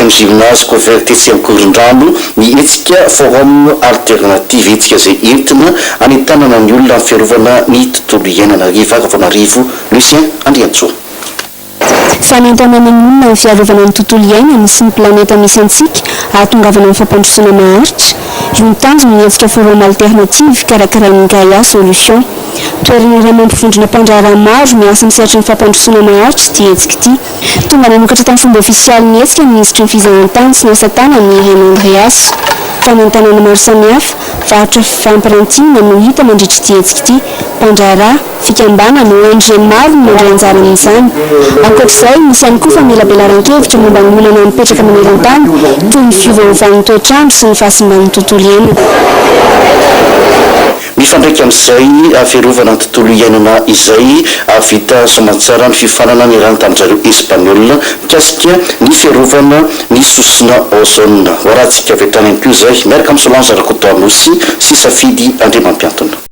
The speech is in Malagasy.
amin'ny Gymnase Couvert tetsy Ankorondrano ny hetsika Forum Alternative, hetsika izay entina hanentanana ny olona amin'ny fiarovana ny tontolo iainana. Riva Ravaonarivo, Lucien Andriantsoa. Fanentanana ny olona amin'ny fiarovana ny tontolo iainana sy ny planeta misy antsika hahatongavana amin'ny fampandrosoana maharitra. Io ny tanjon'ny hetsika Forum Alternative karakarain'ny Gaia Solution. Toerana iray mampivondrona mpandraharaha maro miasa amin'ny sehatry ny fampandrosoana maharitra ity hetsika ity. Tonga nanokatra tamin'ny fomba ofisialy ny hetsika ny minisitry ny Fizahantany sy ny asa tanana, Irène Andreas. Fanentanana maro samihafa, varotra fampirantiana no hita mandritra ity hetsika ity. Mpandraharaha, fikambanana, ONG maro no mandray anjara amin'izany. Ankoatra izay, misy ihany koa famelabelaran-kevitra momba ny olana mipetraka maneran-tany toy ny fiovaovan'ny toetr'andro sy ny fahasimban'ny tontolo iainana. Mifandraika amin'izay fiarovana ny tontolo iainana izay, vita soamantsara ny fiofanana niarahana tamin-dry zareo Espaniola mikasika ny fiarovana ny sosona ozone. Ho arahantsika avy hatrany ihany koa izay, miaraka amin'i Solange Rakotoanosy sy Safidy Andriamampiantona.